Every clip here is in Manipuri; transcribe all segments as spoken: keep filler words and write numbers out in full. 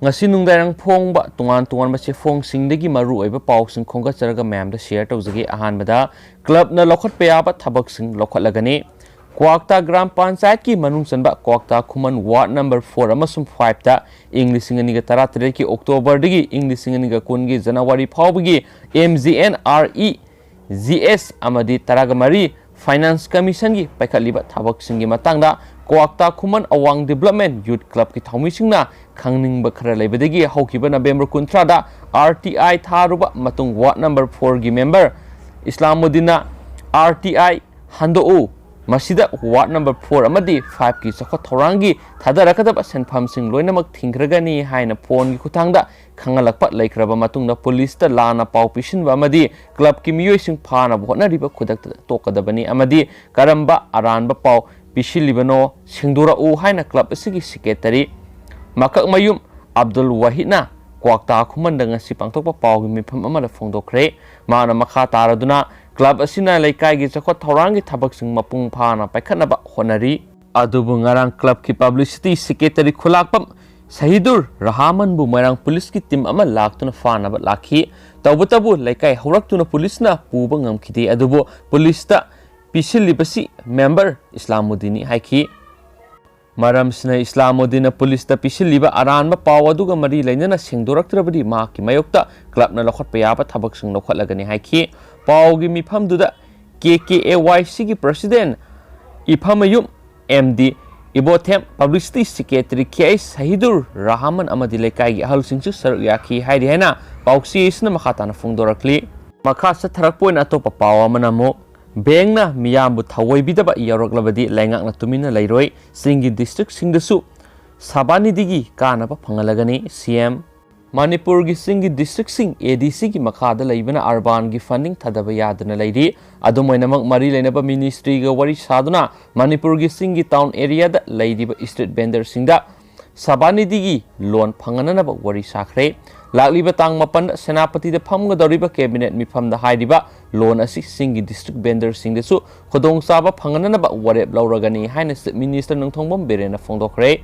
ꯉꯁꯤ ꯅꯨꯡꯗꯥꯡ ꯐꯣꯡꯕ ꯇꯣꯉꯥꯟ ꯇꯣꯉꯥꯟꯕ ꯆꯦꯐꯣꯡꯁꯤꯡꯗꯒꯤ ꯃꯔꯨꯑꯣꯏꯕ ꯄꯥꯎꯁꯤꯡ ꯈꯣꯝꯒꯠꯆꯔꯒ ꯃꯌꯥꯝꯗ ꯁꯤꯌꯔ ꯇꯧꯖꯒꯦ꯫ ꯑꯍꯥꯟꯕꯗ, ꯀ꯭ꯂꯕꯅ ꯂꯧꯈꯠꯄ ꯌꯥꯕ ꯊꯕꯛꯁꯤꯡ ꯂꯧꯈꯠꯂꯒꯅꯤ꯫ ꯀ꯭ꯋꯥꯛꯇꯥ ꯒ꯭ꯔꯥꯝ ꯄꯟꯆꯥꯌꯠꯀꯤ ꯃꯅꯨꯡ ꯆꯟꯕ ꯀ꯭ꯋꯥꯛꯇꯥ ꯈꯨꯃꯟ ꯋꯥꯔꯗ ꯅꯝꯕꯔ ꯐꯣꯔ ꯑꯃꯁꯨꯡ ꯐꯥꯏꯚꯇ ꯏꯪ ꯂꯤꯁꯤꯡ ꯑꯅꯤꯒ ꯇꯔꯥꯇꯔꯦꯠꯀꯤ ꯑꯣꯛꯇꯣꯕꯔꯗꯒꯤ ꯏꯪ ꯂꯤꯁꯤꯡ ꯑꯅꯤꯒ ꯀꯨꯟꯒꯤ ꯖꯅꯋꯥꯔꯤ ꯐꯥꯎꯕꯒꯤ M G N R E G S ꯑꯃꯗꯤ ꯇꯔꯥꯒ ꯃꯔꯤ ꯐꯥꯏꯅꯥꯟꯁ ꯀꯃꯤꯁꯟꯒꯤ ꯄꯥꯏꯈꯠꯂꯤꯕ ꯊꯕꯛꯁꯤꯡꯒꯤ ꯃꯇꯥꯡꯗ ꯀ꯭ꯋꯥꯛꯇꯥ ꯈꯨꯃꯟ ꯑꯋꯥꯡ ꯗꯤꯕ꯭ꯂꯞꯃꯦꯟ ꯌꯨꯠ ꯀ꯭ꯂꯕꯀꯤ ꯊꯧꯃꯤꯁꯤꯡꯅ ꯈꯪꯅꯤꯡꯕ ꯈꯔ ꯂꯩꯕꯗꯒꯤ ꯍꯧꯈꯤꯕ ꯅꯕꯦꯝꯕꯔ ꯀꯨꯟꯊ꯭ꯔꯥꯗ ꯑꯥꯔ ꯇꯤ ꯑꯥꯏ ꯊꯥꯔꯨꯕ ꯃꯇꯨꯡ ꯋꯥꯔꯗ ꯅꯝꯕꯔ ꯐꯣꯔꯒꯤ ꯃꯦꯝꯕꯔ ꯏꯁꯂꯥꯃꯨꯗꯤꯟꯅ ꯑꯥꯔ ꯇꯤ ꯑꯥꯏ ꯍꯟꯗꯣꯛꯎ, ꯃꯁꯤꯗ ꯋꯥꯔꯗ ꯅꯝꯕꯔ ꯐꯣꯔ ꯑꯃꯗꯤ ꯐꯥꯏꯚꯀꯤ ꯆꯥꯎꯈꯠ ꯊꯧꯔꯥꯡꯒꯤ ꯊꯥꯗꯔꯛꯀꯗꯕ ꯁꯦꯟꯐꯝꯁꯤꯡ ꯂꯣꯏꯅꯃꯛ ꯊꯤꯡꯈ꯭ꯔꯒꯅꯤ ꯍꯥꯏꯅ ꯐꯣꯟꯒꯤ ꯈꯨꯠꯊꯥꯡꯗ ꯈꯪꯍꯜꯂꯛꯄ ꯂꯩꯈ꯭ꯔꯕ ꯃꯇꯨꯡꯗ ꯄꯨꯂꯤꯁꯇ ꯂꯥꯟꯅ ꯄꯥꯎ ꯄꯤꯁꯤꯟꯕ ꯑꯃꯗꯤ ꯀ꯭ꯂꯕꯀꯤ ꯃꯤꯑꯣꯏꯁꯤꯡ ꯐꯥꯅꯕ ꯍꯣꯠꯅꯔꯤꯕ ꯈꯨꯗꯛꯇ ꯇꯣꯛꯀꯗꯕꯅꯤ ꯑꯃꯗꯤ ꯀꯔꯝꯕ ꯑꯔꯥꯟꯕ ꯄꯥꯎ ꯄꯤꯁꯤꯜꯂꯤꯕꯅꯣ ꯁꯦꯡꯗꯣꯔꯛꯎ ꯍꯥꯏꯅ ꯀ꯭ꯂꯕ ꯑꯁꯤꯒꯤ ꯁꯦꯀ꯭ꯔꯦꯇꯔꯤ ꯃꯀꯛꯃꯌꯨꯝ ꯑꯕꯗꯨꯜ ꯋꯥꯍꯤꯗꯅ ꯀ꯭ꯋꯥꯛꯇꯥ ꯈꯨꯃꯟꯗ ꯉꯁꯤ ꯄꯥꯡꯊꯣꯛꯄ ꯄꯥꯎꯒꯤ ꯃꯤꯐꯝ ꯑꯃꯗ ꯐꯣꯡꯗꯣꯛꯈ꯭ꯔꯦ꯫ ꯃꯥꯅ ꯃꯈꯥ ꯇꯥꯔꯗꯨꯅ ꯀ꯭ꯂꯕ ꯑꯁꯤꯅ ꯂꯩꯀꯥꯏꯒꯤ ꯆꯥꯎꯈꯠ ꯊꯧꯔꯥꯡꯒꯤ ꯊꯕꯛꯁꯤꯡ ꯃꯄꯨꯡ ꯐꯥꯅ ꯄꯥꯏꯈꯠꯅꯕ ꯍꯣꯠꯅꯔꯤ꯫ ꯑꯗꯨꯕꯨ ꯉꯔꯥꯡ ꯀ꯭ꯂꯕꯀꯤ ꯄꯕ꯭ꯂꯤꯁꯤꯇꯤ ꯁꯦꯀ꯭ꯔꯦꯇꯔꯤ ꯈꯨꯂꯥꯛꯄꯝ ꯁꯍꯤꯗꯨꯔ ꯔꯍꯥꯃꯟꯕꯨ ꯃꯣꯏꯔꯥꯡ ꯄꯨꯂꯤꯁꯀꯤ ꯇꯤꯝ ꯑꯃ ꯂꯥꯛꯇꯨꯅ ꯐꯥꯅꯕ ꯂꯥꯛꯈꯤ꯫ ꯇꯧꯕꯇꯕꯨ ꯂꯩꯀꯥꯏ ꯍꯧꯔꯛꯇꯨꯅ ꯄꯨꯂꯤꯁꯅ ꯄꯨꯕ ꯉꯝꯈꯤꯗꯦ꯫ ꯑꯗꯨꯕꯨ ꯄꯨꯂꯤꯁꯇ ꯄꯤꯁꯤꯜꯂꯤꯕꯁꯤ ꯃꯦꯝꯕꯔ ꯏꯁꯂꯥꯃꯨꯗꯤꯟꯅꯤ ꯍꯥꯏꯈꯤ꯫ ꯃꯔꯝꯁꯤꯅ ꯏꯁꯂꯥꯃꯨꯗꯤꯟꯅ ꯄꯨꯂꯤꯁꯇ ꯄꯤꯁꯤꯜꯂꯤꯕ ꯑꯔꯥꯟꯕ ꯄꯥꯎ ꯑꯗꯨꯒ ꯃꯔꯤ ꯂꯩꯅꯅ ꯁꯦꯡꯗꯣꯔꯛꯇ꯭ꯔꯕꯗꯤ ꯃꯍꯥꯛꯀꯤ ꯃꯥꯌꯣꯛꯇ ꯀ꯭ꯂꯕꯅ ꯂꯧꯈꯠꯄ ꯌꯥꯕ ꯊꯕꯛꯁꯤꯡ ꯂꯧꯈꯠꯂꯒꯅꯤ ꯍꯥꯏꯈꯤ꯫ ꯄꯥꯎꯒꯤ ꯃꯤꯐꯝꯗꯨꯗ ꯀꯦ ꯀꯦ ꯑꯦ ꯋꯥꯏ ꯁꯤꯒꯤ president Iphammayum M D Ibothem, publicity secretary K H Sahidur Rahman ꯑꯃꯗꯤ ꯂꯩꯀꯥꯏꯒꯤ ꯑꯍꯜꯁꯤꯡꯁꯨ ꯁꯔꯨꯛ ꯌꯥꯈꯤ ꯍꯥꯏꯔꯤ ꯍꯥꯏꯅ ꯄꯥꯎꯆꯦ ꯑꯁꯤꯅ ꯃꯈꯥ ꯇꯥꯅ ꯐꯣꯡꯗꯣꯔꯛꯂꯤ꯫ ꯃꯈꯥ ꯆꯠꯊꯔꯛꯄ ꯑꯣꯏꯅ ꯑꯇꯣꯞꯄ ꯄꯥꯎ ꯑꯃꯅ ꯑꯃꯨꯛ, ꯕꯦꯡꯅ ꯃꯤꯌꯥꯝꯕꯨ ꯊꯑꯣꯏꯕꯤꯗꯕ ꯌꯥꯎꯔꯛꯂꯕꯗꯤ ꯂꯩꯉꯥꯛꯅ ꯇꯨꯃꯤꯟꯅ ꯂꯩꯔꯣꯏ, ꯆꯤꯡꯒꯤ ꯗꯤꯁꯇ꯭ꯔꯤꯛꯁꯤꯡꯗꯁꯨ ꯁꯕꯥꯅꯤꯙꯤꯒꯤ ꯀꯥꯟꯅꯕ ꯐꯪꯍꯜꯂꯒꯅꯤ, ꯁꯤ ꯑꯦꯝ꯫ ꯃꯅꯤꯄꯨꯔꯒꯤ ꯆꯤꯡꯒꯤ ꯗꯤꯁꯇ꯭ꯔꯤꯛꯁꯤꯡ ꯑꯦ ꯗꯤ ꯁꯤꯒꯤ ꯃꯈꯥꯗ ꯂꯩꯕꯅ ꯑꯔꯕꯥꯟꯒꯤ ꯐꯟꯗꯤꯡ ꯊꯥꯗꯕ ꯌꯥꯗꯅ ꯂꯩꯔꯤ꯫ ꯑꯗꯨꯝ ꯑꯣꯏꯅꯃꯛ, ꯃꯔꯤ ꯂꯩꯅꯕ ꯃꯤꯅꯤꯁꯇ꯭ꯔꯤꯒ ꯋꯥꯔꯤ ꯁꯥꯗꯨꯅ ꯃꯅꯤꯄꯨꯔꯒꯤ ꯆꯤꯡꯒꯤ ꯇꯥꯎꯟ ꯑꯦꯔꯤꯌꯥꯗ ꯂꯩꯔꯤꯕ ꯁ꯭ꯇ꯭ꯔꯤꯠ ꯚꯦꯟꯗꯔꯁꯤꯡꯗ ꯁꯕꯥꯅꯤꯙꯤꯒꯤ ꯂꯣꯟ ꯐꯪꯍꯟꯅꯅꯕ ꯋꯥꯔꯤ ꯁꯥꯈ꯭ꯔꯦ꯫ ꯂꯥꯛꯂꯤꯕ ꯇꯥꯡ ꯃꯥꯄꯟꯗ ꯁꯦꯅꯥꯄꯇꯤꯗ ꯐꯝꯒꯗꯧꯔꯤꯕ ꯀꯦꯕꯤꯅꯦꯠ ꯃꯤꯐꯝꯗ ꯍꯥꯏꯔꯤꯕ ꯂꯣꯟ ꯑꯁꯤ ꯆꯤꯡꯒꯤ ꯗꯤꯁꯇ꯭ꯔꯤꯛ ꯚꯦꯟꯗꯔꯁꯤꯡꯗꯁꯨ ꯈꯨꯗꯣꯡꯆꯥꯕ ꯐꯪꯍꯟꯅꯅꯕ ꯋꯥꯔꯦꯞ ꯂꯧꯔꯒꯅꯤ ꯍꯥꯏꯅ ꯆꯤꯐ ꯃꯤꯅꯤꯁꯇꯔ ꯅꯣꯡꯊꯣꯝꯕꯝ ꯕꯤꯔꯦꯟꯅ ꯐꯣꯡꯗꯣꯛꯈ꯭ꯔꯦ꯫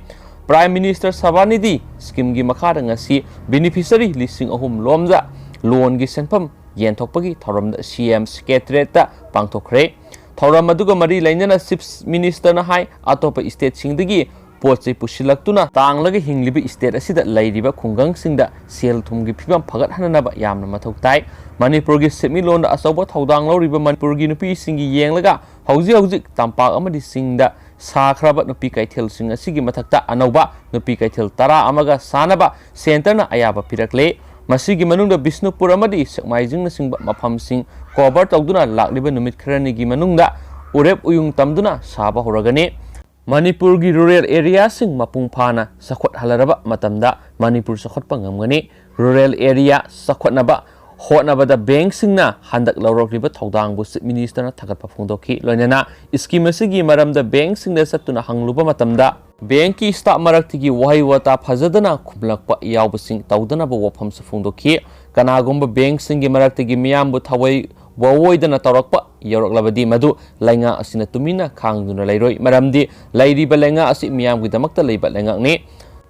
Prime Minister Sabanidhi schemeꯒꯤ ꯃꯈꯥꯗ ꯉꯁꯤ beneficiary ꯂꯤꯁꯤꯡ ꯑꯍꯨꯝ ꯂꯣꯝꯗ loanꯒꯤ ꯁꯦꯟꯐꯝ ꯌꯦꯟꯊꯣꯛꯄꯒꯤ ꯊꯧꯔꯝꯗ C M Secretariatꯇ ꯄꯥꯡꯊꯣꯛꯈ꯭ꯔꯦ꯫ ꯊꯧꯔꯝ ꯑꯗꯨꯒ ꯃꯔꯤ ꯂꯩꯅꯅ Chief Ministerꯅ ꯍꯥꯏ, ꯑꯇꯣꯞꯄ stateꯁꯤꯡꯗꯒꯤ ꯄꯣꯠ ꯆꯩ ꯄꯨꯁꯤꯜꯂꯛꯇꯨꯅ ꯇꯥꯡꯂꯒ ꯍꯤꯡꯂꯤꯕ state ꯑꯁꯤꯗ ꯂꯩꯔꯤꯕ ꯈꯨꯡꯒꯪꯁꯤꯡꯗ ꯁꯦꯜ ꯊꯨꯝꯒꯤ ꯐꯤꯕꯝ ꯐꯒꯠꯍꯟꯅꯕ ꯌꯥꯝꯅ ꯃꯊꯧ ꯇꯥꯏ꯫ ꯃꯅꯤꯄꯨꯔꯒꯤ ꯁꯦꯟꯃꯤꯠꯂꯣꯟꯗ ꯑꯆꯧꯕ ꯊꯧꯗꯥꯡ ꯂꯧꯔꯤꯕ ꯃꯅꯤꯄꯨꯔꯒꯤ ꯅꯨꯄꯤꯁꯤꯡꯒꯤ ꯌꯦꯡꯂꯒ ꯍꯧꯖꯤꯛ ꯍꯧꯖꯤꯛ ꯇꯝꯄꯥꯛ ꯑꯃꯗꯤ ꯆꯤꯡꯗ ꯁꯥꯈ꯭ꯔꯕ ꯅꯨꯄꯤ ꯀꯩꯊꯦꯜꯁꯤꯡ ꯑꯁꯤꯒꯤ ꯃꯊꯛꯇ ꯑꯅꯧꯕ ꯅꯨꯄꯤ ꯀꯩꯊꯦꯜ ꯇꯔꯥ ꯑꯃꯒ ꯁꯥꯅꯕ centreꯅ ꯑꯌꯥꯕ ꯄꯤꯔꯛꯂꯦ꯫ ꯃꯁꯤꯒꯤ ꯃꯅꯨꯡꯗ ꯕꯤꯁꯅꯨꯄꯨꯔ ꯑꯃꯗꯤ ꯁꯦꯛꯃꯥꯏꯖꯤꯡꯅꯆꯤꯡꯕ ꯃꯐꯝꯁꯤꯡ cover ꯇꯧꯗꯨꯅ ꯂꯥꯛꯂꯤꯕ ꯅꯨꯃꯤꯠ ꯈꯔꯅꯤꯒꯤ ꯃꯅꯨꯡꯗ ꯎꯔꯦꯞ ꯎꯌꯨꯡ ꯇꯝꯗꯨꯅ ꯁꯥꯕ ꯍꯧꯔꯒꯅꯤ꯫ ꯃꯅꯤꯄꯨꯔꯒꯤ rural areaꯁꯤꯡ ꯃꯄꯨꯡ ꯐꯥꯅ ꯆꯥꯎꯈꯠꯍꯜꯂꯔꯕ ꯃꯇꯝꯗ ꯃꯅꯤꯄꯨꯔ ꯆꯥꯎꯈꯠꯄ ꯉꯝꯒꯅꯤ꯫ Rural area ꯆꯥꯎꯈꯠꯅꯕ ꯍꯣꯠꯅꯕꯗ bankꯁꯤꯡꯅ ꯍꯟꯗꯛ ꯂꯧꯔꯛꯂꯤꯕ ꯊꯧꯗꯥꯡꯕꯨ Chief Ministerꯅ ꯊꯥꯒꯠꯄ ꯐꯣꯡꯗꯣꯛꯈꯤ꯫ ꯂꯣꯏꯅꯅ scheme ꯑꯁꯤꯒꯤ ꯃꯔꯝꯗ bankꯁꯤꯡꯗ ꯆꯠꯇꯨꯅ ꯍꯪꯂꯨꯕ ꯃꯇꯝꯗ bankꯀꯤ staff ꯃꯔꯛꯇꯒꯤ ꯋꯥꯍꯩ ꯋꯥꯇꯥ ꯐꯖꯗꯅ ꯈꯨꯝꯂꯛꯄ ꯌꯥꯎꯕꯁꯤꯡ ꯇꯧꯗꯅꯕ ꯋꯥꯐꯝꯁꯨ ꯐꯣꯡꯗꯣꯛꯈꯤ꯫ ꯀꯅꯥꯒꯨꯝꯕ bankꯁꯤꯡꯒꯤ ꯃꯔꯛꯇꯒꯤ ꯃꯤꯌꯥꯝꯕꯨ ꯊꯑꯣꯏ ꯋꯥꯑꯣꯏꯗꯅ ꯇꯧꯔꯛꯄ ꯌꯥꯎꯔꯛꯂꯕꯗꯤ ꯃꯗꯨ ꯂꯩꯉꯥꯛ ꯑꯁꯤꯅ ꯇꯨꯃꯤꯟꯅ ꯈꯥꯡꯗꯨꯅ ꯂꯩꯔꯣꯏ꯫ ꯃꯔꯝꯗꯤ ꯂꯩꯔꯤꯕ ꯂꯩꯉꯥꯛ ꯑꯁꯤ ꯃꯤꯌꯥꯝꯒꯤꯗꯃꯛꯇ ꯂꯩꯕ ꯂꯩꯉꯥꯛꯅꯤ꯫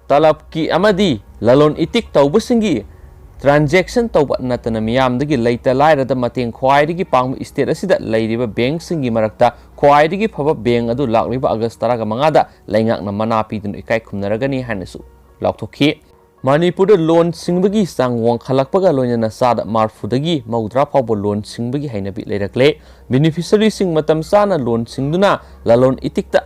ꯇꯂꯕꯀꯤ ꯑꯃꯗꯤ ꯂꯂꯣꯟ ꯏꯇꯤꯛ ꯇꯧꯕꯁꯤꯡꯒꯤ transaction ꯇꯧꯕ ꯅꯠꯇꯅ ꯃꯤꯌꯥꯝꯗꯒꯤ ꯂꯩꯇ ꯂꯥꯏꯔꯗ ꯃꯇꯦꯡ ꯈ꯭ꯋꯥꯏꯗꯒꯤ ꯄꯥꯡꯕ state ꯑꯁꯤꯗ ꯂꯩꯔꯤꯕ bankꯁꯤꯡꯒꯤ ꯃꯔꯛꯇ ꯈ꯭ꯋꯥꯏꯗꯒꯤ ꯐꯕ bank ꯑꯗꯨ ꯂꯥꯛꯂꯤꯕ August ꯇꯔꯥꯃꯉꯥꯗ ꯂꯩꯉꯥꯛꯅ ꯃꯅꯥ ꯄꯤꯗꯨꯅ ꯏꯀꯥꯏ ꯈꯨꯝꯅꯔꯒꯅꯤ ꯍꯥꯏꯅꯁꯨ ꯂꯥꯎꯊꯣꯛꯈꯤ꯫ ꯃꯅꯤꯄꯨꯔꯗ loan ꯁꯤꯡꯕꯒꯤ ꯆꯥꯡ ꯋꯥꯡꯈꯠꯂꯛꯄꯒ ꯂꯣꯏꯅꯅ ꯆꯥꯗ ꯃꯔꯤꯐꯨꯗꯒꯤ ꯃꯧꯗ꯭ꯔꯥ ꯐꯥꯎꯕ loan ꯁꯤꯡꯕꯒꯤ ꯍꯩꯅꯕꯤ ꯂꯩꯔꯛꯂꯦ꯫ Beneficiaryꯁꯤꯡ ꯃꯇꯝ ꯆꯥꯅ loan ꯁꯤꯡꯗꯨꯅ ꯂꯂꯣꯟ ꯏꯇꯤꯛꯇ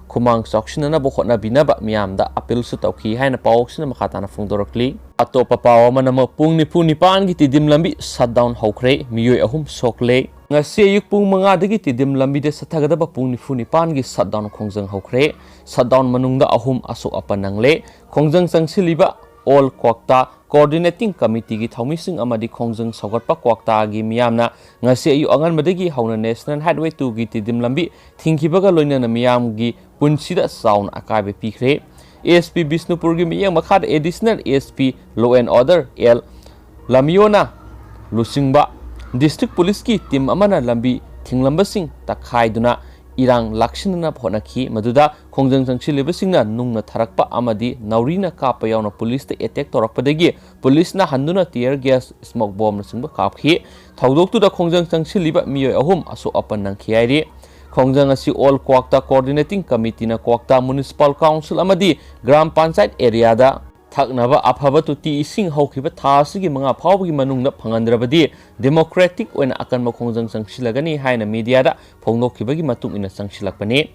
ꯈꯨꯃꯥꯡ ꯆꯥꯎꯁꯤꯟꯅꯅꯕ ꯍꯣꯠꯅꯕꯤꯅꯕ ꯃꯤꯌꯥꯝꯗ appealꯁꯨ ꯇꯧꯈꯤ ꯍꯥꯏꯅ ꯄꯥꯎꯁꯤꯅ ꯃꯈꯥ ꯇꯥꯅ ꯐꯣꯡꯗꯣꯔꯛꯂꯤ꯫ ꯑꯇꯣꯞꯄ ꯄꯥꯎ ꯑꯃꯅ ꯑꯃꯨꯛ ꯄꯨꯡ ꯅꯤꯐꯨ ꯅꯤꯄꯥꯟꯒꯤ ꯇꯤꯗꯤꯝ ꯂꯝꯕꯤ shutdown ꯍꯧꯈ꯭ꯔꯦ, ꯃꯤꯑꯣꯏ ꯑꯍꯨꯝ ꯁꯣꯛꯂꯦ꯫ ꯉꯁꯤ ꯑꯌꯨꯛ ꯄꯨꯡ ꯃꯉꯥꯗꯒꯤ ꯇꯤꯗꯤꯝ ꯂꯝꯕꯤꯗ ꯆꯠꯊꯒꯗꯕ ꯄꯨꯡ ꯅꯤꯐꯨ ꯅꯤꯄꯥꯟꯒꯤ shutdown ꯈꯣꯡꯖꯪ ꯍꯧꯈ꯭ꯔꯦ꯫ Shutdown ꯃꯅꯨꯡꯗ ꯑꯍꯨꯝ ꯑꯁꯣꯛ ꯑꯄꯟ ꯅꯪꯂꯦ꯫ ꯈꯣꯡꯖꯪ ꯆꯪꯁꯤꯜꯂꯤꯕ All Kwakta Coordinating Committeeꯒꯤ ꯊꯧꯃꯤꯁꯤꯡ ꯑꯃꯗꯤ ꯈꯣꯡꯖꯪ ꯁꯧꯒꯠꯄ ꯀ꯭ꯋꯥꯛꯇꯥꯒꯤ ꯃꯤꯌꯥꯝꯅ ꯉꯁꯤ ꯑꯌꯨꯛ ꯑꯉꯟꯕꯗꯒꯤ ꯍꯧꯅ National Highway twoꯒꯤ ꯇꯤꯗꯤꯝ ꯂꯝꯕꯤ ꯊꯤꯡꯈꯤꯕꯒ ꯂꯣꯏꯅꯅ ꯃꯤꯌꯥꯝꯒꯤ ꯄꯨꯟꯁꯤꯗ ꯆꯥꯎꯅ ꯑꯀꯥꯏꯕ ꯄꯤꯈ꯭ꯔꯦ꯫ SP ꯕꯤꯁꯅꯨꯄꯨꯔꯒꯤ ꯃꯤꯠꯌꯦꯡ ꯃꯈꯥꯗ Additional SP Law and Order L ꯂꯃꯤꯌꯣꯅ ꯂꯨꯆꯤꯡꯕ District Policeꯀꯤ team ꯑꯃꯅ ꯂꯝꯕꯤ ꯊꯤꯡꯂꯝꯕꯁꯤꯡ ꯇꯛꯈꯥꯏꯗꯨꯅ ꯏꯔꯥꯡ ꯂꯥꯛꯁꯤꯟꯅꯅꯕ ꯍꯣꯠꯅꯈꯤ꯫ ꯃꯗꯨꯗ ꯈꯣꯡꯖꯪ ꯆꯪꯁꯤꯜꯂꯤꯕꯁꯤꯡꯅ ꯅꯨꯡꯅ ꯊꯥꯔꯛꯄ ꯑꯃꯗꯤ ꯅꯥꯎꯔꯤꯅ ꯀꯥꯞꯄ ꯌꯥꯎꯅ ꯄꯨꯂꯤꯁꯇ ꯑꯦꯇꯦꯛ ꯇꯧꯔꯛꯄꯗꯒꯤ ꯄꯨꯂꯤꯁꯅ ꯍꯟꯗꯨꯅ tear gas, smoke bombꯅꯆꯤꯡꯕ ꯀꯥꯞꯈꯤ꯫ ꯊꯧꯗꯣꯛꯇꯨꯗ ꯈꯣꯡꯖꯪ ꯆꯪꯁꯤꯜꯂꯤꯕ ꯃꯤꯑꯣꯏ ꯑꯍꯨꯝ ꯑꯁꯣꯛ ꯑꯄꯟ ꯅꯪꯈꯤ ꯍꯥꯏꯔꯤ꯫ ꯈꯣꯡꯖꯪ ꯑꯁꯤ All Kwakta Coordinating Committeeꯅ ꯀ꯭ꯋꯥꯛꯇꯥ Municipal Council ꯑꯃꯗꯤ ꯒ꯭ꯔꯥꯝ ꯄꯟꯆꯥꯌꯠ areaꯗ ꯊꯛꯅꯕ ꯑꯐꯕ ꯇꯣꯇꯤ ꯏꯁꯤꯡ ꯍꯧꯈꯤꯕ ꯊꯥ ꯑꯁꯤꯒꯤ ꯃꯉꯥ ꯐꯥꯎꯕꯒꯤ ꯃꯅꯨꯡꯗ ꯐꯪꯍꯟꯗ꯭ꯔꯕꯗꯤ democratic ꯑꯣꯏꯅ ꯑꯀꯟꯕ ꯈꯣꯡꯖꯪ ꯆꯪꯁꯤꯜꯂꯒꯅꯤ ꯍꯥꯏꯅ mediaꯗ ꯐꯣꯡꯗꯣꯛꯈꯤꯕꯒꯤ ꯃꯇꯨꯡ ꯏꯟꯅ ꯆꯪꯁꯤꯜꯂꯛꯄꯅꯤ꯫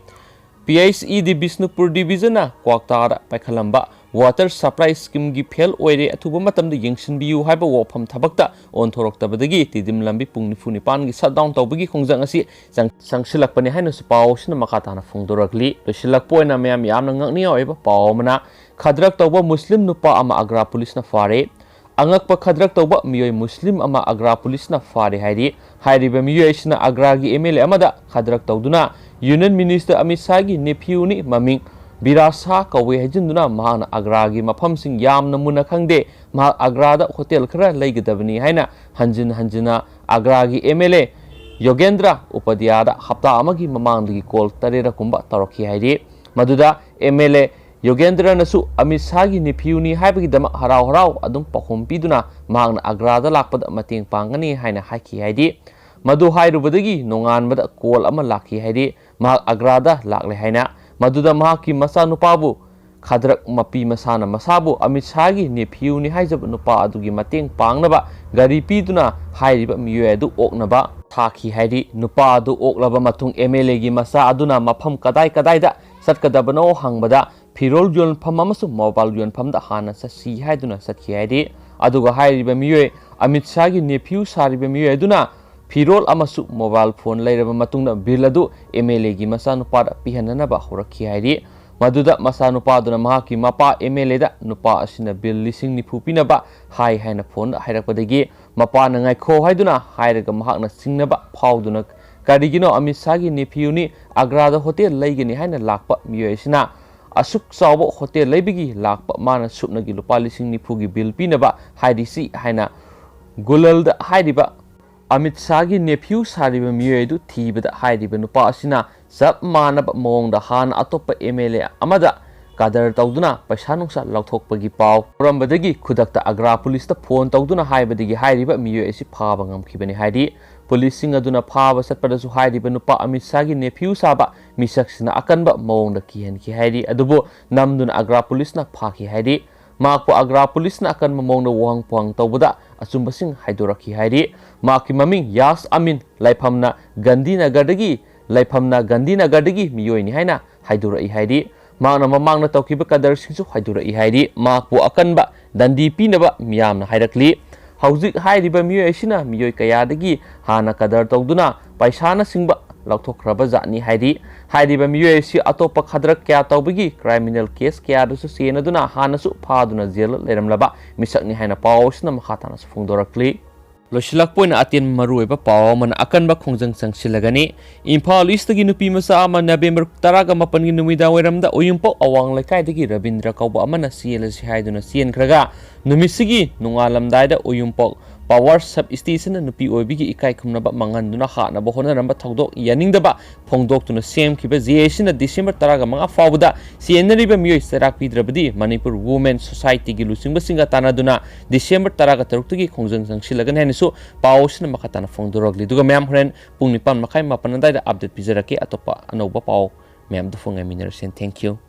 P H E D Bishnupur Divisionꯅ ꯀ꯭ꯋꯥꯛꯇꯥꯗ ꯄꯥꯏꯈꯠꯂꯝꯕ water supply schemeꯒꯤ fail ꯑꯣꯏꯔꯦ, ꯑꯊꯨꯕ ꯃꯇꯝꯗ ꯌꯦꯡꯁꯤꯟꯕꯤꯌꯨ ꯍꯥꯏꯕ ꯋꯥꯐꯝ ꯊꯕꯛꯇ ꯑꯣꯟꯊꯣꯔꯛꯇꯕꯗꯒꯤ ꯇꯤꯗꯤꯝ ꯂꯝꯕꯤ ꯄꯨꯡ ꯅꯤꯐꯨ ꯅꯤꯄꯥꯟꯒꯤ shutdown ꯇꯧꯕꯒꯤ ꯈꯣꯡꯖꯪ ꯑꯁꯤ ꯆꯪ-, ꯆꯪꯁꯤꯜꯂꯛꯄꯅꯤ ꯍꯥꯏꯅꯁꯨ ꯄꯥꯎ ꯑꯁꯤꯅ ꯃꯈꯥ ꯇꯥꯅ ꯐꯣꯡꯗꯣꯔꯛꯂꯤ꯫ ꯂꯣꯏꯁꯤꯜꯂꯛꯄ ꯑꯣꯏꯅ ꯃꯌꯥꯝ ꯌꯥꯝꯅ ꯉꯛꯅꯤꯡꯉꯥꯏ ꯑꯣꯏꯕ ꯄꯥꯎ ꯑꯃꯅ, ꯈꯗ꯭ꯔꯛ ꯇꯧꯕ ꯃꯨꯁꯂꯤꯝ ꯅꯨꯄꯥ ꯑꯃ ꯑꯒ꯭ꯔꯥ ꯄꯨꯂꯤꯁꯅ ꯐꯥꯔꯦ꯫ ꯑꯉꯛꯄ ꯈꯗ꯭ꯔꯛ ꯇꯧꯕ ꯃꯤꯑꯣꯏ ꯃꯨꯁꯂꯤꯝ ꯑꯃ ꯑꯒ꯭ꯔꯥ ꯄꯨꯂꯤꯁꯅ ꯐꯥꯔꯦ ꯍꯥꯏꯔꯤ꯫ ꯍꯥꯏꯔꯤꯕ ꯃꯤꯑꯣꯏ ꯑꯁꯤꯅ ꯑꯒ꯭ꯔꯥꯒꯤ M L A ꯑꯃꯗ ꯈꯗ꯭ꯔꯛ ꯇꯧꯗꯨꯅ Union Minister ꯑꯃꯤꯠ ꯁꯥꯍꯒꯤ nephewꯅꯤ, ꯃꯃꯤꯡ ꯕꯤꯔꯥ ꯁꯥꯍ ꯀꯧꯏ ꯍꯥꯏꯖꯤꯟꯗꯨꯅ ꯃꯍꯥꯛꯅ ꯑꯒ꯭ꯔꯥꯒꯤ ꯃꯐꯝꯁꯤꯡ ꯌꯥꯝꯅ ꯃꯨꯟꯅ ꯈꯪꯗꯦ, ꯃꯍꯥꯛ ꯑꯒ꯭ꯔꯥꯗ hotel ꯈꯔ ꯂꯩꯒꯗꯕꯅꯤ ꯍꯥꯏꯅ ꯍꯟꯖꯤꯟ ꯍꯟꯖꯤꯟꯅ ꯑꯒ꯭ꯔꯥꯒꯤ M L A ꯌꯣꯒꯦꯟꯗ꯭ꯔ ꯎꯄꯥꯙ꯭ꯌꯥꯗ ꯍꯞꯇꯥ ꯑꯃꯒꯤ ꯃꯃꯥꯡꯗꯒꯤ call ꯇꯔꯦꯠꯔꯛ ꯀꯨꯝꯕ ꯇꯧꯔꯛꯈꯤ ꯍꯥꯏꯔꯤ꯫ ꯃꯗꯨꯗ M L A ꯌꯣꯒꯦꯟꯗ꯭ꯔꯅꯁꯨ ꯑꯃꯤꯠ ꯁꯥꯍꯒꯤ nephewꯅꯤ ꯍꯥꯏꯕꯒꯤꯗꯃꯛ ꯍꯔꯥꯎ ꯍꯔꯥꯎ ꯑꯗꯨꯝ ꯄꯥꯎꯈꯨꯝ ꯄꯤꯗꯨꯅ ꯃꯍꯥꯛꯅ ꯑꯒ꯭ꯔꯥꯗ ꯂꯥꯛꯄꯗ ꯃꯇꯦꯡ ꯄꯥꯡꯒꯅꯤ ꯍꯥꯏꯅ ꯍꯥꯏꯈꯤ ꯍꯥꯏꯔꯤ꯫ ꯃꯗꯨ ꯍꯥꯏꯔꯨꯕꯗꯒꯤ ꯅꯣꯡꯉꯥꯟꯕꯗ call ꯑꯃ ꯂꯥꯛꯈꯤ ꯍꯥꯏꯔꯤ꯫ ꯃꯍꯥꯛ ꯑꯒ꯭ꯔꯥꯗ ꯂꯥꯛꯂꯦ ꯍꯥꯏꯅ꯫ ꯃꯗꯨꯗ ꯃꯍꯥꯛꯀꯤ ꯃꯆꯥꯅꯨꯄꯥꯕꯨ ꯈꯗ꯭ꯔꯛ ꯃꯄꯤ ꯃꯁꯥꯅ ꯃꯁꯥꯕꯨ ꯑꯃꯤꯠ ꯁꯥꯍꯒꯤ nephewꯅꯤ ꯍꯥꯏꯖꯕ ꯅꯨꯄꯥ ꯑꯗꯨꯒꯤ ꯃꯇꯦꯡ ꯄꯥꯡꯅꯕ ꯒꯥꯔꯤ ꯄꯤꯗꯨꯅ ꯍꯥꯏꯔꯤꯕ ꯃꯤꯑꯣꯏ ꯑꯗꯨ ꯑꯣꯛꯅꯕ ꯊꯥꯈꯤ ꯍꯥꯏꯔꯤ꯫ ꯅꯨꯄꯥ ꯑꯗꯨ ꯑꯣꯛꯂꯕ ꯃꯇꯨꯡ M L Aꯒꯤ ꯃꯆꯥ ꯑꯗꯨꯅ ꯃꯐꯝ ꯀꯗꯥꯏ ꯀꯗꯥꯏꯗ ꯆꯠꯀꯗꯕꯅꯣ ꯍꯪꯕꯗ ꯐꯤꯔꯣꯜ ꯌꯣꯟꯐꯝ ꯑꯃꯁꯨꯡ mobile ꯌꯣꯟꯐꯝꯗ ꯍꯥꯟꯅ ꯆꯠꯁꯤ ꯍꯥꯏꯗꯨꯅ ꯆꯠꯈꯤ ꯍꯥꯏꯔꯤ꯫ ꯑꯗꯨꯒ ꯍꯥꯏꯔꯤꯕ ꯃꯤꯑꯣꯏ ꯑꯃꯤꯠ ꯁꯥꯍꯒꯤ nephew ꯁꯥꯔꯤꯕ ꯃꯤꯑꯣꯏ ꯑꯗꯨꯅ ꯐꯤꯔꯣꯜ ꯑꯃꯁꯨꯡ mobile phone ꯂꯩꯔꯕ ꯃꯇꯨꯡꯗ bill ꯑꯗꯨ M L Aꯒꯤ ꯃꯆꯥꯅꯨꯄꯥꯗ ꯄꯤꯍꯟꯅꯅꯕ ꯍꯧꯔꯛꯈꯤ ꯍꯥꯏꯔꯤ꯫ ꯃꯗꯨꯗ ꯃꯆꯥꯅꯨꯄꯥꯗꯨꯅ ꯃꯍꯥꯛꯀꯤ ꯃꯄꯥ M L Aꯗ ꯅꯨꯄꯥ ꯑꯁꯤꯅ bill ꯂꯤꯁꯤꯡ ꯅꯤꯐꯨ ꯄꯤꯅꯕ ꯍꯥꯏ ꯍꯥꯏꯅ phoneꯗ ꯍꯥꯏꯔꯛꯄꯗꯒꯤ ꯃꯄꯥꯅ ꯉꯥꯏꯈꯣ ꯍꯥꯏꯗꯨꯅ ꯍꯥꯏꯔꯒ ꯃꯍꯥꯛꯅ ꯆꯤꯡꯅꯕ ꯐꯥꯎꯗꯨꯅ ꯀꯔꯤꯒꯤꯅꯣ ꯑꯃꯤꯠ ꯁꯥꯍꯒꯤ nephewꯅꯤ ꯑꯒ꯭ꯔꯥꯗ hotel ꯂꯩꯒꯅꯤ ꯍꯥꯏꯅ ꯂꯥꯛꯄ ꯃꯤꯑꯣꯏ ꯑꯁꯤꯅ ꯑꯁꯨꯛ ꯆꯥꯎꯕ hotel ꯂꯩꯕꯒꯤ ꯂꯥꯛꯄ ꯃꯥꯅ ꯁꯨꯞꯅꯒꯤ ꯂꯨꯄꯥ ꯂꯤꯁꯤꯡ ꯅꯤꯐꯨꯒꯤ bill ꯄꯤꯅꯕ ꯍꯥꯏꯔꯤꯁꯤ ꯍꯥꯏꯅ ꯒꯨꯂꯜꯗ ꯍꯥꯏꯔꯤꯕ ꯑꯃꯤꯠ ꯁꯥꯍꯒꯤ nephew ꯁꯥꯔꯤꯕ ꯃꯤꯑꯣꯏ ꯑꯗꯨ ꯊꯤꯕꯗ ꯍꯥꯏꯔꯤꯕ ꯅꯨꯄꯥ ꯑꯁꯤꯅ ꯆꯞ ꯃꯥꯟꯅꯕ ꯃꯑꯣꯡꯗ ꯍꯥꯟꯅ ꯑꯇꯣꯞꯄ MLA ꯑꯃꯗ ꯀꯗꯔ ꯇꯧꯗꯨꯅ ꯄꯩꯁꯥ ꯅꯨꯡꯁꯥ ꯂꯧꯊꯣꯛꯄꯒꯤ ꯄꯥꯎ ꯇꯧꯔꯝꯕꯗꯒꯤ ꯈꯨꯗꯛꯇ ꯑꯒ꯭ꯔꯥ ꯄꯨꯂꯤꯁꯇ ꯐꯣꯟ ꯇꯧꯗꯨꯅ ꯍꯥꯏꯕꯗꯒꯤ ꯍꯥꯏꯔꯤꯕ ꯃꯤꯑꯣꯏ ꯑꯁꯤ ꯐꯥꯕ ꯉꯝꯈꯤꯕꯅꯤ ꯍꯥꯏꯔꯤ꯫ ꯄꯨꯂꯤꯁꯁꯤꯡ ꯑꯗꯨꯅ ꯐꯥꯕ ꯆꯠꯄꯗꯁꯨ ꯍꯥꯏꯔꯤꯕ ꯅꯨꯄꯥ ꯑꯃꯤꯠ ꯁꯥꯍꯒꯤ nephew ꯁꯥꯕ ꯃꯤꯁꯛꯁꯤꯅ ꯑꯀꯟꯕ ꯃꯑꯣꯡꯗ ꯀꯤꯍꯟꯈꯤ ꯍꯥꯏꯔꯤ꯫ ꯑꯗꯨꯕꯨ ꯅꯝꯗꯨꯅ ꯑꯒ꯭ꯔꯥ ꯄꯨꯂꯤꯁꯅ ꯐꯥꯈꯤ ꯍꯥꯏꯔꯤ꯫ ꯃꯍꯥꯛꯄꯨ ꯑꯒ꯭ꯔꯥ ꯄꯨꯂꯤꯁꯅ ꯑꯀꯟꯕ ꯃꯑꯣꯡꯗ ꯋꯥꯍꯪ ꯄꯨꯍꯪ ꯇꯧꯕꯗ ꯑꯆꯨꯝꯕꯁꯤꯡ ꯍꯥꯏꯗꯣꯔꯛꯈꯤ ꯍꯥꯏꯔꯤ꯫ ꯃꯍꯥꯛꯀꯤ ꯃꯃꯤꯡ ꯌꯥꯁ ꯑꯃꯤꯟ, ꯂꯩꯐꯝꯅ ꯒꯥꯟꯙꯤꯅꯒꯔꯗꯒꯤ, ꯂꯩꯐꯝꯅ ꯒꯥꯟꯙꯤꯅꯒꯔꯗꯒꯤ ꯃꯤꯑꯣꯏꯅꯤ ꯍꯥꯏꯅ ꯍꯥꯏꯗꯣꯔꯛꯏ ꯍꯥꯏꯔꯤ꯫ ꯃꯍꯥꯛꯅ ꯃꯃꯥꯡꯗ ꯇꯧꯈꯤꯕ ꯀꯗꯔꯁꯤꯡꯁꯨ ꯍꯥꯏꯗꯣꯔꯛꯏ ꯍꯥꯏꯔꯤ꯫ ꯃꯍꯥꯛꯄꯨ ꯑꯀꯟꯕ ꯗꯟꯗꯤ ꯄꯤꯅꯕ ꯃꯤꯌꯥꯝꯅ ꯍꯥꯏꯔꯛꯂꯤ꯫ ꯍꯧꯖꯤꯛ ꯍꯥꯏꯔꯤꯕ ꯃꯤꯑꯣꯏ ꯑꯁꯤꯅ ꯃꯤꯑꯣꯏ ꯀꯌꯥꯗꯒꯤ ꯍꯥꯟꯅ ꯀꯗꯔ ꯇꯧꯗꯨꯅ ꯄꯩꯁꯥꯅꯆꯤꯡꯕ ꯂꯧꯊꯣꯛꯈ꯭ꯔꯕ ꯖꯥꯠꯅꯤ ꯍꯥꯏꯔꯤ꯫ ꯍꯥꯏꯔꯤꯕ ꯃꯤꯑꯣꯏ ꯑꯁꯤ ꯑꯇꯣꯞꯄ ꯈꯗ꯭ꯔꯛ ꯀꯌꯥ ꯇꯧꯕꯒꯤ criminal case ꯀꯌꯥꯗꯁꯨ ꯆꯦꯟꯅꯗꯨꯅ ꯍꯥꯟꯅꯁꯨ ꯐꯥꯗꯨꯅ ꯖꯦꯜꯗ ꯂꯩꯔꯝꯂꯕ ꯃꯤꯁꯛꯅꯤ ꯍꯥꯏꯅ ꯄꯥꯎ ꯑꯁꯤꯅ ꯃꯈꯥ ꯇꯥꯅꯁꯨ ꯐꯣꯡꯗꯣꯔꯛꯂꯤ꯫ ꯂꯣꯏꯁꯤꯜꯂꯛꯄ ꯑꯣꯏꯅ ꯑꯇꯦꯟ ꯃꯔꯨꯑꯣꯏꯕ ꯄꯥꯎ ꯑꯃꯅ ꯑꯀꯟꯕ ꯈꯣꯡꯖꯪ ꯆꯪꯁꯤꯜꯂꯒꯅꯤ꯫ ꯏꯝꯐꯥꯜ ꯏꯁꯇꯒꯤ ꯅꯨꯄꯤ ꯃꯆꯥ ꯑꯃ ꯅꯕꯦꯝꯕꯔ ꯇꯔꯥꯒ ꯃꯥꯄꯟꯒꯤ ꯅꯨꯃꯤꯗꯥꯡ ꯋꯥꯏꯔꯝꯗ ꯎꯌꯨꯝꯄꯣꯛ ꯑꯋꯥꯡ ꯂꯩꯀꯥꯏꯗꯒꯤ ꯔꯕꯤꯟꯗ꯭ꯔ ꯀꯧꯕ ꯑꯃꯅ ꯆꯦꯜꯂꯁꯤ ꯍꯥꯏꯗꯨꯅ ꯆꯦꯟꯈ꯭ꯔꯒ ꯅꯨꯃꯤꯠꯁꯤꯒꯤ ꯅꯣꯡꯉꯥꯜꯂꯝꯗꯥꯏꯗ ꯎꯌꯨꯝꯄꯣꯛ power sub stationꯗ ꯅꯨꯄꯤ ꯑꯣꯏꯕꯤꯒꯤ ꯏꯀꯥꯏ ꯈꯨꯝꯅꯕ ꯃꯥꯡꯍꯟꯗꯨꯅ ꯍꯥꯠꯅꯕ ꯍꯣꯠꯅꯔꯝꯕ ꯊꯧꯗꯣꯛ ꯌꯥꯅꯤꯡꯗꯕ ꯐꯣꯡꯗꯣꯛꯇꯨꯅ ꯁꯦꯝꯈꯤꯕ꯫ JACꯅ ꯗꯤꯁꯦꯝꯕꯔ ꯇꯔꯥꯒ ꯃꯉꯥ ꯐꯥꯎꯕꯗ ꯆꯦꯟꯅꯔꯤꯕ ꯃꯤꯑꯣꯏ ꯆꯩꯔꯥꯛ ꯄꯤꯗ꯭ꯔꯕꯗꯤ ꯃꯅꯤꯄꯨꯔ Women Societyꯒꯤ ꯂꯨꯆꯤꯡꯕꯁꯤꯡꯒ ꯇꯥꯟꯅꯗꯨꯅ ꯗꯤꯁꯦꯝꯕꯔ ꯇꯔꯥꯒ ꯇꯔꯨꯛꯇꯒꯤ ꯈꯣꯡꯖꯪ ꯆꯪꯁꯤꯜꯂꯒꯅꯤ ꯍꯥꯏꯅꯁꯨ ꯄꯥꯎ ꯑꯁꯤꯅ ꯃꯈꯥ ꯇꯥꯅ ꯐꯣꯡꯗꯣꯔꯛꯂꯤ꯫ ꯑꯗꯨꯒ ꯃꯌꯥꯝ, ꯍꯣꯔꯦꯟ ꯄꯨꯡ ꯅꯤꯄꯥꯟ ꯃꯈꯥꯏ, ꯃꯥꯄꯟ ꯑꯗꯨꯋꯥꯏꯗ update ꯄꯤꯖꯔꯛꯀꯦ꯫ ꯑꯇꯣꯞꯄ ꯑꯅꯧꯕ ꯄꯥꯎ ꯃꯌꯥꯝꯗꯨ ꯐꯣꯡꯉꯥꯏꯃꯤꯟꯅꯔꯁꯦ꯫ Thank you꯫